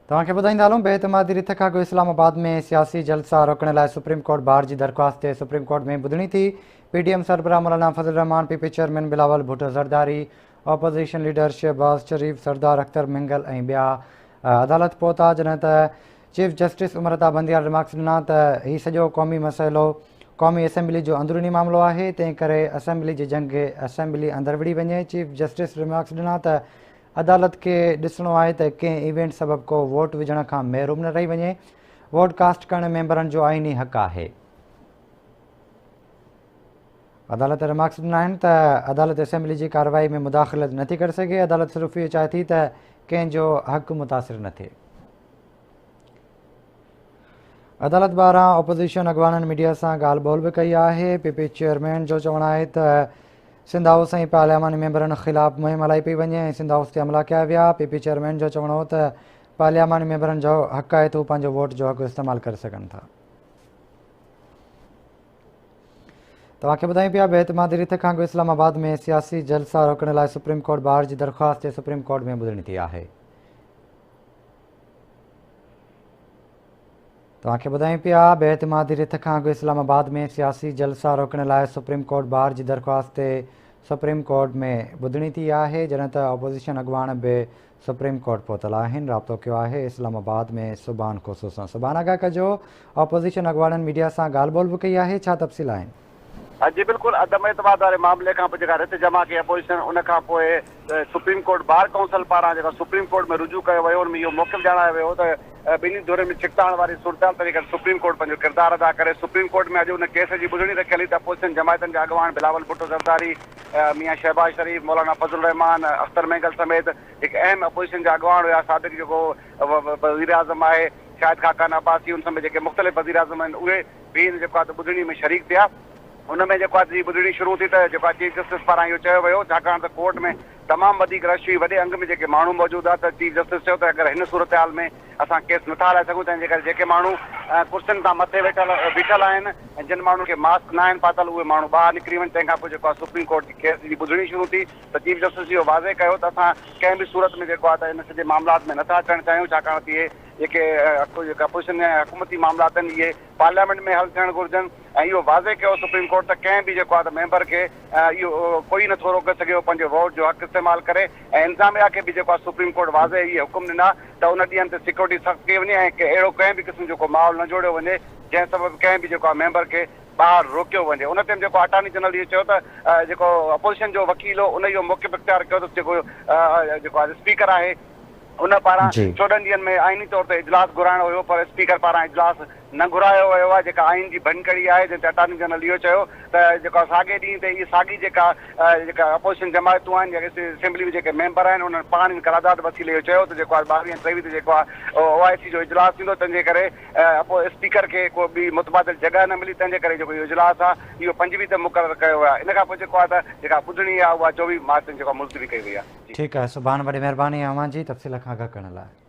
توهان کي ٻڌائيندا هلون بي اعتمادي رٿ کان اڳ اسلام آباد ۾ سياسي جلسا روڪڻ لاء سپريم ڪورٽ بار جي درخواست تي سپريم ڪورٽ ۾ ٻڌڻي ٿي. پي ڊي ايم سربراهه Maulana Fazl ur Rehman, P P chairman Bilawal Bhutto Zardari, opposition leader Shehbaz Sharif, Sardar Akhtar Mengal ۽ ٻيا عدالت پهتا جڏهن ته chief justice Umar Ata Bandial remarks ڏنا ته هي سڄو قومي مسئلو قومي اسيمبلي جو اندروني معاملو آهي تنهن ڪري اسيمبلي جي جنگ اسيمبلي اندر وڙهي وڃي. چيف جسٽس ريمارڪس ڏنا ته عدالت کي ڏسڻو آهي ته ڪنهن ايونٽ سبب ڪو ووٽ وجهڻ کان محروم نه رهي وڃي، ووٽ ڪاسٽ ڪرڻ ميمبرن جو آئيني حق آهي. عدالت ريمارڪس ڏنا آهن ته عدالت اسيمبلي جي ڪارروائي ۾ مداخلت نٿي ڪري سگهي، عدالت صرف اهو چاهي ٿي ته ڪنهن جو حق متاثر نه ٿئي. عدالت ٻاهران اپوزيشن اڳواڻن ميڊيا سان ڳالهه ٻولهه به ڪئي آهي. پي پي چيئرمين جو چوڻ آهي ته سنڌ هائوس ۽ پارلياماني ميمبرن خلاف مهم هلائي پئي وڃي ۽ سنڌ هائوس تي حملا ڪيا ويا. پي پي چيئرمين جو چوڻ هو ته پارلياماني ميمبرن جو حق آهي ته هو پنهنجو ووٽ جو حق استعمال ڪري سگهن ٿا. توهان کي ٻڌايون پيا بي اعتمادي رٿ کان اڳ اسلام آباد ۾ سياسي جلسا روڪڻ لاء سپريم ڪورٽ بار جي درخواست تي سپريم ڪورٽ ۾ ٻڌڻي ٿي آهي. توهان کي ٻڌايون پيا بي اعتمادي رٿ کان اڳ اسلام آباد ۾ سياسي جلسا روڪڻ لاء سپريم ڪورٽ بار جي درخواست تي سپريم ڪورٽ ۾ ٻڌڻي ٿي آهي جڏهن ته اپوزيشن اڳواڻ به سپريم ڪورٽ پهتل آهن رابطو ڪيو آهي اسلام آباد ۾ سبحان کوسو سان سبحان آگاهه ڪجو اپوزيشن اڳواڻن ميڊيا سان ڳالهه ٻولهه به ڪئي آهي ڇا تفصيل آهن. جي بلڪل عدم اعتماد واري معاملي کان پوء جيڪا رٿ جمع ڪئي اپوزيشن ان کان پوء سپريم ڪورٽ بار ڪائونسل پاران جيڪا سپريم ڪورٽ ۾ رجوع ڪيو ويو ان ۾ اهو موقف ڄاڻايو ويو ته ٻنهي ڌرين ۾ ڇڪتاڻ واري صورتحال تنهنجي ڪري سپريم ڪورٽ پنهنجو ڪردار ادا ڪري سپريم ڪورٽ ۾ اڄ ان ڪيس جي ٻڌڻي رکيل هئي ته اپوزيشن جماعتن جا اڳواڻ بلاول ڀٽو زرداري ميان شهباز شريف مولانا فضل الرحمان اختر مينگل سميت هڪ اهم اپوزيشن جا اڳواڻ هيا سابق جيڪو وزيراعظم آهي شاهد خاقان عباسي ان سميت جيڪي مختلف وزيراعظم آهن اهي به هن جيڪو آهي ته ٻڌڻي ۾ شريڪ ٿيا. ان ۾ جيڪو آهي ته جي ٻڌڻي شروع ٿي ته جيڪو آهي چيف جسٽس پاران اهو چيو ويو ڇاڪاڻ ته ڪورٽ ۾ تمام وڌيڪ رش هئي وڏي انگ ۾ جيڪي ماڻهو موجود هئا ته چيف جسٽس چيو ته اگر هن صورتحال ۾ اسان ڪيس نٿا هلائي سگهون تنهن جي ڪري جيڪي ماڻهو ڪرسين تان مٿي ويٺل بيٺل آهن ۽ جن ماڻهن کي ماسڪ ناهن پاتل اهي ماڻهو ٻاهر نڪري وڃن تنهن کان پوء جيڪو آهي سپريم ڪورٽ جي ڪيس جي ٻڌڻي شروع ٿي ته چيف جسٽس اهو واضح ڪيو ته اسان ڪنهن به صورت ۾ جيڪو آهي ته ان سڄي معاملات ۾ نٿا اچڻ چاهيون ڇاڪاڻ ته اهي جيڪي اپوزيشن ۽ حڪومتي معاملات آهن اهي پارليامينٽ ۾ حل ٿيڻ گهرجن ۽ اهو واضح ڪيو سپريم ڪورٽ ته ڪنهن به جيڪو آهي ته ميمبر کي اهو ڪوئي نٿو روڪي سگهي اهو پنهنجو ووٽ جو حق استعمال ڪري ۽ انتظاميا کي به جيڪو آهي سپريم ڪورٽ واضح اهي حڪم ڏنا ته ان ڏينهن تي سيڪيورٽي سخت ڪئي وڃي ۽ اهڙو ڪنهن به قسم جو ڪو ماحول نه جوڙيو وڃي جنهن سبب ڪنهن به جيڪو آهي ميمبر کي ٻاهر روڪيو وڃي ان تي جيڪو اٽارني جنرل اهو چيو ته جيڪو اپوزيشن جو وڪيل هو ان اهو موقف اختيار ڪيو ته جيڪو جيڪو آهي اسپيڪر آهي ان پاران جي. 14 ڏينهن ۾ آئيني طور تي اجلاس گهرائڻو هيو پر اسپيڪر پاران اجلاس نه گهرايو ويو آهي جيڪا آئين جي ڀڃڪڙي آهي جنهن تي اٽارني جنرل اهو چيو ته جيڪا ساڳئي ڏينهن تي اهي ساڳي جيڪا جيڪا اپوزيشن جماعتون آهن يا اسيمبلي ۾ جيڪي ميمبر آهن انهن پاڻ ان قرارداد وسيلي اهو چيو ته جيڪو آهي 22 ۽ 23 تي جيڪو آهي او آء سي جو اجلاس ٿيندو تنهن جي ڪري اسپيڪر کي ڪو ٻي متبادل جڳهه نه ملي تنهن جي ڪري جيڪو اهو اجلاس آهي اهو 25 تي مقرر ڪيو ويو آهي ان کان پوء جيڪو آهي ته جيڪا ٻڌڻي آهي اها 24 مارچ تائين جيڪو آهي ملتوي ڪئي وئي آهي جي. ٺيڪ آهي سبحان وڏي مهرباني اوهان جي تفصيل کان آگاهه ڪرڻ لاء.